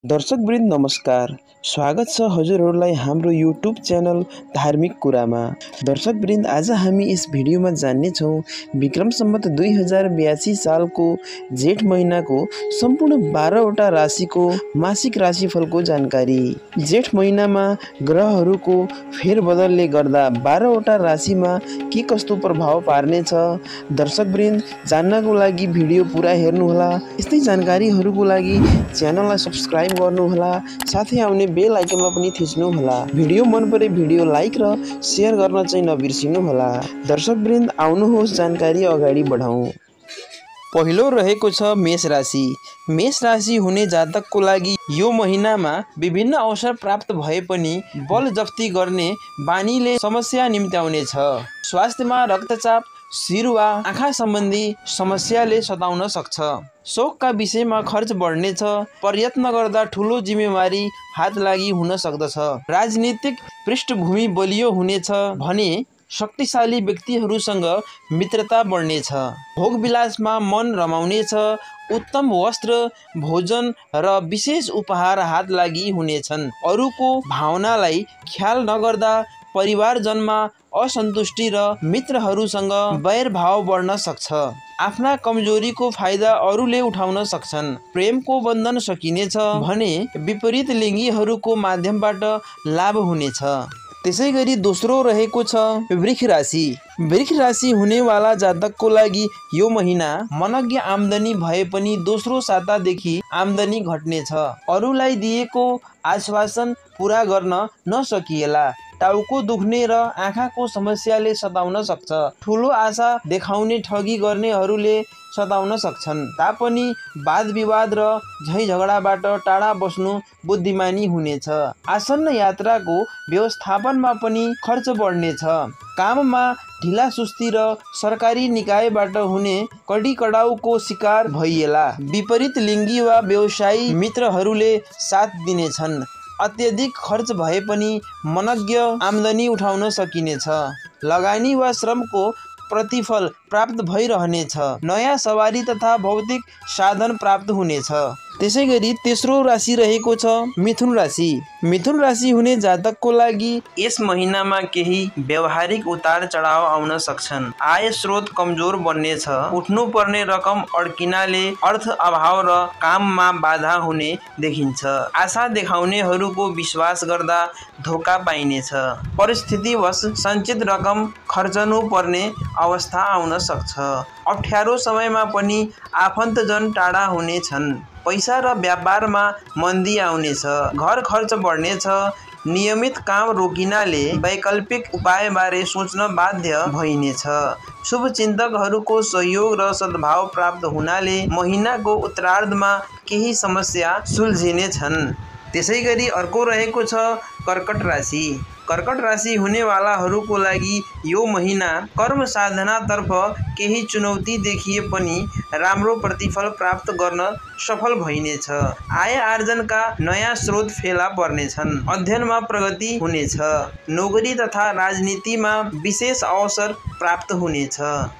दर्शकवृन्द नमस्कार। स्वागत छ हजुरहरूलाई हाम्रो युट्युब च्यानल धार्मिक कुरामा। दर्शकवृन्द आज हामी यस भिडियोमा जान्ने छौं विक्रम सम्वत 2082 सालको जेठ महिनाको सम्पूर्ण 12 वटा राशिको मासिक राशिफलको जानकारी। जेठ महिनामा ग्रहहरूको फेरबदलले गर्दा 12 वटा राशिमा के कस्तो प्रभाव पार्नेछ दर्शकवृन्द जान्नको लागि भिडियो पुरा हेर्नुहोला। यस्तै जानकारीहरूको लागि च्यानललाई सब्स्क्राइब गर्नुहोला, साथै आउने बेल आइकनमा पनि थिच्नुहोला। भिडियो मन परे भिडियो लाइक र शेयर गर्न चाहिँ नबिर्सिनुहोला। दर्शकवृन्द आउनुहोस् जानकारी अगाडि बढाउँ। पहिलो रहेको छ मेष राशि। मेष राशि हुने जातकको लागि यो महिनामा विभिन्न अवसर प्राप्त भए पनि बल जफ्ती गर्ने बानीले समस्या निम्त्याउनेछ। स्वास्थ्यमा रक्तचाप, शिर वा आँखा सम्बन्धी समस्याले सताउन सक्छ। शोकका विषयमा खर्च बढ्नेछ। प्रयत्न गर्दा ठूलो जिम्मेवारी हात लागि हुन सक्दछ। राजनीतिक पृष्ठभूमि बलियो हुनेछ भने शक्तिशाली व्यक्तिहरूसँग मित्रता बढ्नेछ। भोगविलासमा मन रमाउनेछ। उत्तम वस्त्र, भोजन र विशेष उपहार हात लागि हुनेछन्। अरूको भावनालाई ख्याल नगर्दा परिवारजनमा असन्तुष्टि र मित्रहरूसँग वैरभाव बढ्न सक्छ। आफ्ना कमजोरीको फाइदा अरूले उठाउन सक्छन्। प्रेमको बन्धन सकिनेछ भने विपरीत लिङ्गीहरूको माध्यमबाट लाभ हुनेछ। त्यसैगरी दोस्रो रहेको छ वृष राशि। वृष राशि हुनेवाला जातकको लागि यो महिना मनज्ञ आम्दानी भए पनि दोस्रो सातादेखि आम्दानी घट्नेछ। अरूलाई दिएको आश्वासन पूरा गर्न नसकिएला। टाउको दुख्ने र आँखाको समस्याले सताउन सक्छ। ठूलो आशा देखाउने ठगी गर्नेहरूले सताउन सक्छन्। तापनि वाद विवाद र झैझगडाबाट टाढा बस्नु बुद्धिमानी हुनेछ। आसन्न यात्राको व्यवस्थापनमा पनि खर्च बढ्नेछ। काममा ढिलासुस्ती र सरकारी निकायबाट हुने कडी-कडाउको शिकार भइएला। विपरीत लिङ्गी वा व्यवसायी मित्रहरूले साथ दिनेछन्। अत्यधिक खर्च भए पनि मनज्ञ आम्दानी उठाउन सकिनेछ। लगानी वा श्रमको प्रतिफल प्राप्त भइरहनेछ। नयाँ सवारी तथा भौतिक साधन प्राप्त हुनेछ। त्यसैगरी तेस्रो राशि रहेको छ मिथुन राशि। मिथुन राशि हुने जातकको लागि यस महिनामा केही व्यावहारिक उतार चढाव आउन सक्छन्। आय स्रोत कमजोर बन्नेछ। उठ्नुपर्ने रकम अड्किनाले अर्थ अभाव र काममा बाधा हुने देखिन्छ। आशा देखाउनेहरूको विश्वास गर्दा धोका पाइनेछ। परिस्थितिवश सञ्चित रकम खर्चनु पर्ने अवस्था आउन सक्छ। अप्ठ्यारो समयमा पनि आफन्तजन टाढा हुनेछन्। पैसा र व्यापारमा मन्दी आउनेछ। घर खर्च बढ्नेछ। नियमित काम रोकिनाले वैकल्पिक उपायबारे सोच्न बाध्य भइनेछ। शुभचिन्तकहरूको सहयोग र सद्भाव प्राप्त हुनाले महिनाको उत्तरार्धमा केही समस्या सुल्झिनेछन्। त्यसैगरी अर्को रहेको छ कर्कट राशि। कर्कट राशि हुनेवालाहरूको लागि यो महिना कर्म साधनातर्फ केही चुनौती देखिए पनि राम्रो प्रतिफल प्राप्त गर्न सफल भइनेछ। आय आर्जनका नयाँ स्रोत फेला पर्नेछन्। अध्ययनमा प्रगति हुनेछ। नोकरी तथा राजनीतिमा विशेष अवसर प्राप्त हुनेछ।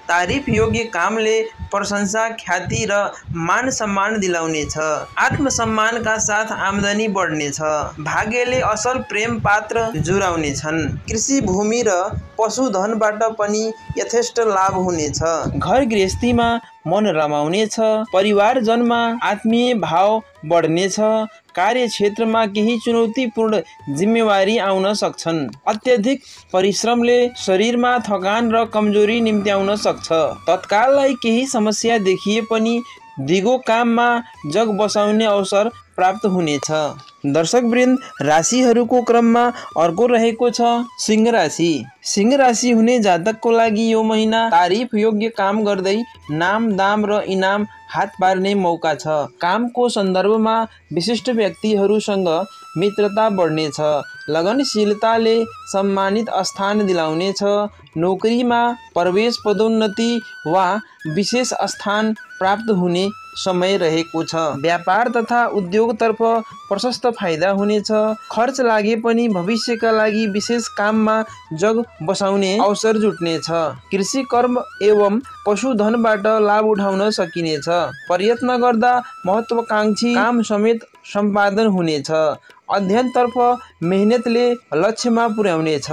तारिफ योग्य कामले प्रशंसा, ख्याति र मान सम्मान दिलाउनेछ। आत्मसम्मानका साथ आम्दानी बढ्नेछ। भाग्यले असल प्रेम पात्र जुराउनेछन्। कृषि भूमि र पशुधनबाट पनि यथेष्ट लाभ हुनेछ। घर गृहस्थीमा मन रमाउनेछ। परिवारजनमा आत्मीय भाव बढ्नेछ। कार्यक्षेत्रमा केही चुनौतीपूर्ण जिम्मेवारी आउन सक्छन्। अत्यधिक परिश्रमले शरीरमा थकान र कमजोरी निम्त्याउन सक्छ। तत्काललाई केही समस्या देखिए पनि दिगो काममा जग बसाउने अवसर प्राप्त हुनेछ। दर्शकवृन्द राशिहरूको क्रममा अर्को रहेको छ सिंह राशि। सिंह राशि हुने जातकको लागि यो महिना तारिफ योग्य काम गर्दै नाम दाम र इनाम हात पार्ने मौका छ। कामको सन्दर्भमा विशिष्ट व्यक्तिहरूसँग मित्रता बढ्नेछ। लगनशीलताले सम्मानित स्थान दिलाउनेछ। नोकरीमा प्रवेश, पदोन्नति वा विशेष स्थान प्राप्त हुने समय रहेको छ। व्यापार तथा उद्योगतर्फ प्रशस्त फाइदा हुनेछ। खर्च लागे पनि भविष्यका लागि विशेष काममा जग बसाउने अवसर जुट्नेछ। कृषि कर्म एवं पशुधनबाट लाभ उठाउन सकिनेछ। प्रयत्न गर्दा महत्त्वाकांक्षी काम समेत सम्पादन हुनेछ। अध्ययनतर्फ मेहनतले लक्ष्यमा पुर्याउनेछ।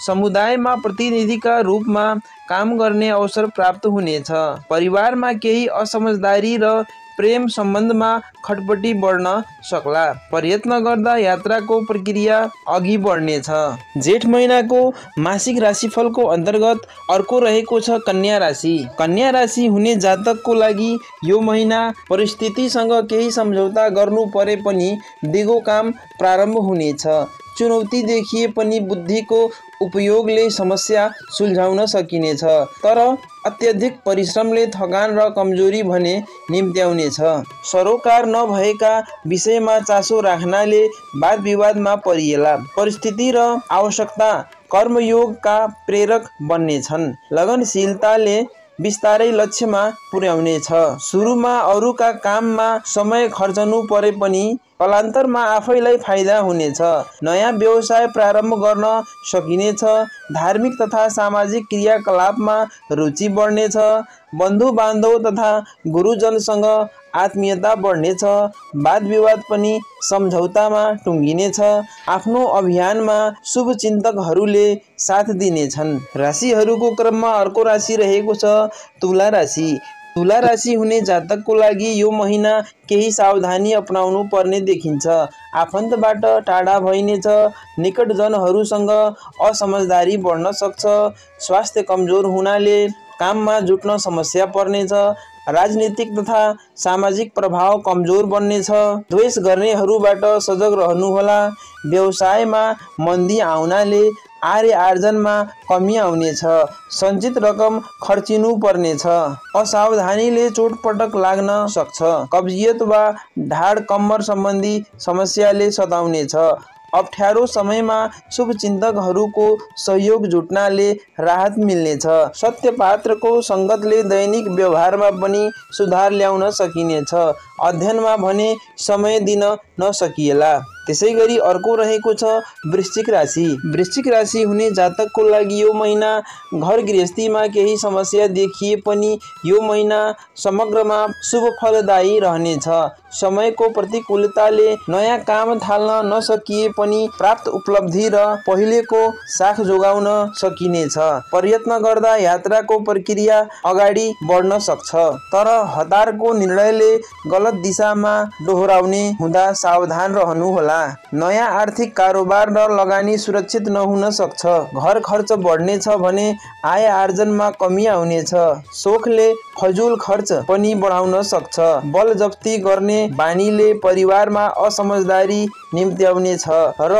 समुदायमा प्रतिनिधिका रूपमा काम गर्ने अवसर प्राप्त हुनेछ। परिवारमा केही असमझदारी र प्रेम सम्बन्धमा खटपटी बढ्न सक्ला। प्रयत्न गर्दा यात्राको प्रक्रिया अघि बढ्नेछ। जेठ महिनाको मासिक राशिफलको अन्तर्गत अर्को रहेको छ कन्या राशि। कन्या राशि हुने जातकको लागि यो महिना परिस्थितिसँग केही सम्झौता गर्नु परे पनि दिगो काम प्रारम्भ हुनेछ। चुनौती देखिए पनि बुद्धिको उपयोगले समस्या सुल्झाउन सकिनेछ, तर अत्यधिक परिश्रमले थकान र कमजोरी भने निम्त्याउनेछ। सरोकार नभएका विषयमा चासो राख्नाले वाद विवादमा परिएला। परिस्थिति र आवश्यकता कर्मयोगका प्रेरक बन्नेछन्। लगनशीलताले बिस्तारै लक्ष्यमा पुर्याउनेछ। सुरुमा अरूका काममा समय खर्चनु परे पनि कालान्तरमा आफैलाई फाइदा हुनेछ। नयाँ व्यवसाय प्रारम्भ गर्न सकिनेछ। धार्मिक तथा सामाजिक क्रियाकलापमा रुचि बढ्नेछ। बन्धु बान्धव तथा गुरुजनसँग आत्मीयता बढ्नेछ। वाद विवाद पनि सम्झौतामा टुङ्गिनेछ। आफ्नो अभियानमा शुभचिन्तकहरूले साथ दिनेछन्। राशिहरूको क्रममा अर्को राशि रहेको छ तुला राशि। तुला राशि हुने जातकको लागि यो महिना केही सावधानी अपनाउनु पर्ने देखिन्छ। आफन्तबाट टाढा भइनेछ। निकटजनहरूसँग असमझदारी बढ्न सक्छ। स्वास्थ्य कमजोर हुनाले काममा जुट्न समस्या पर्नेछ। राजनीतिक तथा सामाजिक प्रभाव कमजोर बन्नेछ। द्वेष गर्नेहरूबाट सजग रहनुहोला। व्यवसायमा मन्दी आउनाले आय आर्जनमा कमी आउनेछ। सञ्चित रकम खर्चिनु पर्नेछ। असावधानीले चोटपटक लाग्न सक्छ। कब्जियत वा ढाड कम्मर सम्बन्धी समस्याले सताउनेछ। अप्ठ्यारो समयमा शुभचिन्तकहरूको सहयोग जुट्नाले राहत मिल्नेछ। सत्यपात्रको सङ्गतले दैनिक व्यवहारमा पनि सुधार ल्याउन सकिनेछ। अध्ययनमा भने समय दिन नसकिएला। त्यसैगरी अर्को रहेको छ वृश्चिक राशि। वृश्चिक राशि हुने जातकको लागि यो महिना घर गृहस्थीमा केही समस्या देखिए पनि यो महिना समग्रमा शुभ फलदायी रहनेछ। समयको प्रतिकूलताले नयाँ काम थाल्न नसकिए पनि प्राप्त उपलब्धि र पहिलेको साख जोगाउन सकिनेछ। प्रयत्न गर्दा यात्राको प्रक्रिया अगाडि बढ्न सक्छ, तर हतारको निर्णयले गलत दिशामा डोहोऱ्याउने हुँदा सावधान रहनुहोला। नयाँ आर्थिक कारोबार र लगानी सुरक्षित नहुन सक्छ। घर खर्च बढ्नेछ भने आय आर्जनमा कमी आउनेछ। सोखले फजुल खर्च पनि बढाउन सक्छ। बलजफ्ती गर्ने बानीले परिवारमा असमझदारी निम्त्याउनेछ र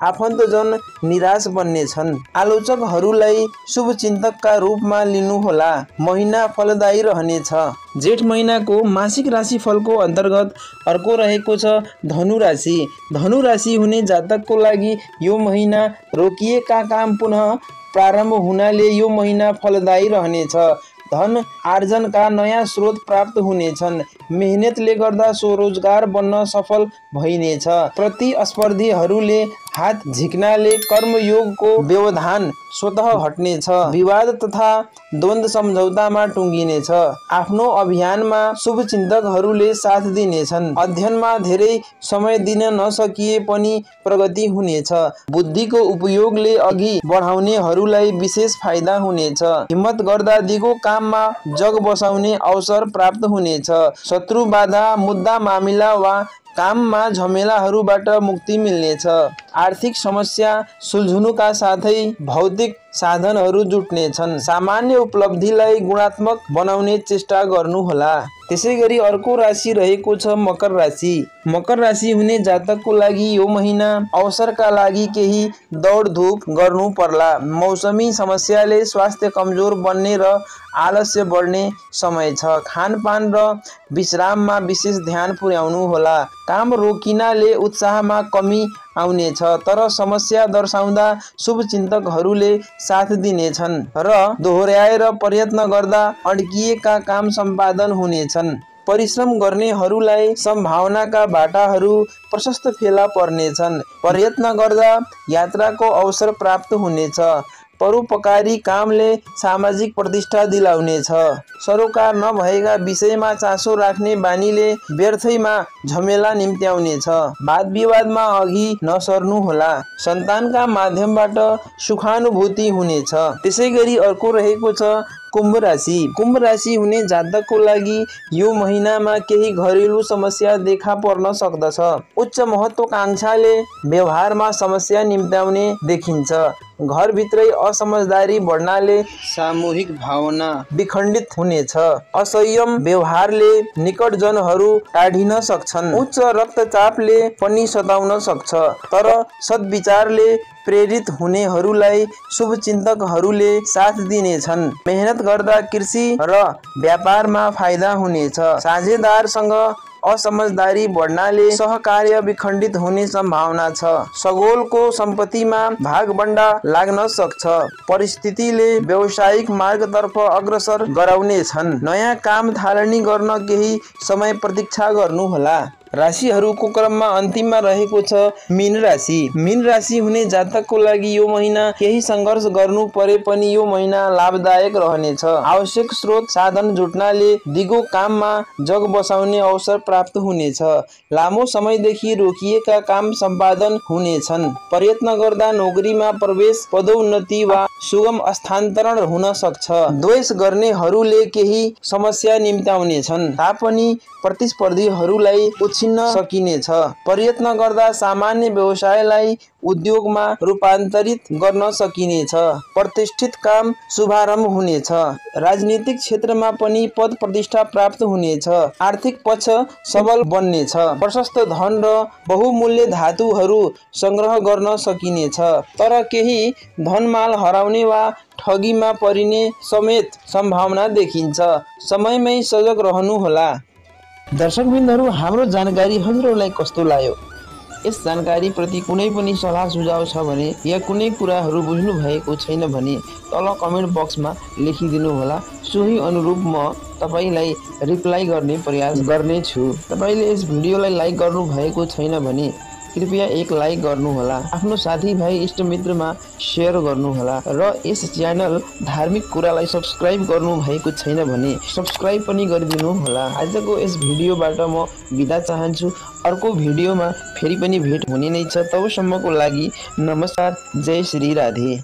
आफन्तजन निराश बन्नेछन्। आलोचकहरूलाई शुभचिन्तकका रूपमा लिनुहोला। महिना फलदायी रहनेछ। जेठ महिनाको मासिक राशिफलको अन्तर्गत अर्को रहेको छ धनु राशि। धनु राशि हुने जातकको लागि यो महिना रोकिएका काम पुनः प्रारम्भ हुनाले यो महिना फलदायी रहनेछ। धन आर्जनका नयाँ स्रोत प्राप्त हुनेछन्। मेहनतले गर्दा स्वरोजगार बन्न सफल भइनेछ। प्रतिस्पर्धीहरूले हात झिक्नाले कर्मयोगको व्यवधान स्वतः हट्नेछ। विवाद तथा द्वन्द्व सम्झौतामा टुङ्गिनेछ। आफ्नो अभियानमा शुभचिन्तकहरूले साथ दिनेछन्। अध्ययनमा धेरै समय दिन नसकिए पनि प्रगति हुनेछ। बुद्धिको उपयोगले अघि बढाउनेहरूलाई विशेष फाइदा हुनेछ। हिम्मत गर्दा दिगो काममा जग बसाउने अवसर प्राप्त हुनेछ। शत्रु बाधा मुद्दा मामिला वा काममा झमेलाहरूबाट मुक्ति मिल्नेछ। आर्थिक समस्या सुल्झनुका साथै भौतिक साधनहरू जुट्नेछन्। सामान्य उपलब्धिलाई गुणात्मक बनाउने चेष्टा गर्नुहोला। त्यसैगरी अर्को राशि रहेको छ मकर राशि। मकर राशि हुने जातकको लागि यो महिना अवसरका लागि केही दौडधुप गर्नु पर्ला। मौसमी समस्याले स्वास्थ्य कमजोर बन्ने र आलस्य बढ्ने समय छ। खानपान र विश्राममा विशेष ध्यान पुर्याउनु होला। काम रोकिनाले उत्साहमा कमी आउनेछ, तर समस्या दर्शाउँदा शुभचिन्तकहरूले साथ दिनेछन् र दोहोर्याएर प्रयत्न गर्दा अड्किएका काम सम्पादन हुनेछन्। परिश्रम गर्नेहरूलाई सम्भावनाका बाटाहरू प्रशस्त फेला पर्नेछन्। प्रयत्न गर्दा यात्राको अवसर प्राप्त हुनेछ। परोपकारी कामले सामाजिक प्रतिष्ठा दिलाउनेछ। सरोकार नभएका विषयमा चासो राख्ने बानीले व्यर्थैमा झमेला निम्त्याउनेछ। वाद विवादमा अघि नसर्नुहोला। सन्तानका माध्यमबाट सुखानुभूति हुनेछ। त्यसैगरी अर्को रहेको छ कुम्भ राशि। कुम्भ राशि हुने जातकको लागि यो महिनामा केही घरेलु समस्या देखा पर्न सक्दछ। उच्च महत्त्वाकांक्षाले व्यवहारमा समस्या निम्त्याउने देखिन्छ। घरभित्रै असमझदारी बढ्नाले सामूहिक भावना विखण्डित हुनेछ। असंयम व्यवहारले निकटजनहरू टाढिन सक्छन्। उच्च रक्तचापले पनि सताउन सक्छ। तर सद्विचारले प्रेरित हुनेहरूलाई शुभचिन्तकहरूले साथ दिनेछन्। मेहनत गर्दा कृषि र व्यापारमा फाइदा हुनेछ। साझेदारसँग असमझदारी बढ्नाले सहकार्य विखण्डित हुने सम्भावना छ। सगोलको सम्पत्तिमा भागबण्डा लाग्न सक्छ। परिस्थितिले व्यावसायिक मार्गतर्फ अग्रसर गराउनेछन्। नयाँ काम थालनी गर्न केही समय प्रतीक्षा गर्नुहोला। राशिहरूको क्रममा अन्तिममा रहेको छ मीन राशि। मीन राशि हुने जातकको लागि यो महिना केही सङ्घर्ष गर्नु परे पनि यो महिना लाभदायक रहनेछ। आवश्यक स्रोत साधन जुट्नाले दिगो काममा जग बसाउने अवसर प्राप्त हुनेछ। लामो समयदेखि रोकिएका काम सम्पादन हुनेछन्। प्रयत्न गर्दा नोकरीमा प्रवेश, पदोन्नति वा सुगम स्थानान्तरण हुन सक्छ। द्वेष गर्नेहरूले केही समस्या निम्त्याउनेछन् तापनि प्रतिस्पर्धीहरूलाई उछिन्न सकिनेछ। प्रयत्न गर्दा सामान्य व्यवसायलाई उद्योगमा रूपान्तरित गर्न सकिनेछ। प्रतिष्ठित काम शुभारम्भ हुनेछ। राजनीतिक क्षेत्रमा पनि पद प्रतिष्ठा प्राप्त हुनेछ। आर्थिक पक्ष सबल बन्नेछ। प्रशस्त धन र बहुमूल्य धातुहरू संग्रह गर्न सकिनेछ। तर केही धनमाल हराउने वा ठगीमा परिने समेत सम्भावना देखिन्छ। समयमै सजग रहनुहोला। दर्शकबिन्दहरू, हाम्रो जानकारी हजुरहरूलाई कस्तो लाग्यो? यस जानकारीप्रति कुनै पनि सल्लाह सुझाव छ भने या कुनै कुराहरू बुझ्नु भएको छैन भने तल कमेन्ट बक्समा लेखिदिनुहोला। सोही अनुरूप म तपाईलाई रिप्लाई गर्ने प्रयास गर्नेछु। तपाईले यस भिडियोलाई लाइक गर्नु भएको छैन भने कृपया एक लाइक गर्नुहोला। आफ्नो साथीभाइ इष्टमित्रमा सेयर गर्नुहोला र यस च्यानल धार्मिक कुरालाई सब्स्क्राइब गर्नु भएको छैन भने सब्स्क्राइब पनि गरिदिनु होला। आजको यस भिडियोबाट म बिदा चाहन्छु। अर्को भिडियोमा फेरि पनि भेट हुने नै छ। तबसम्मको लागि नमस्कार। जय श्री राधे।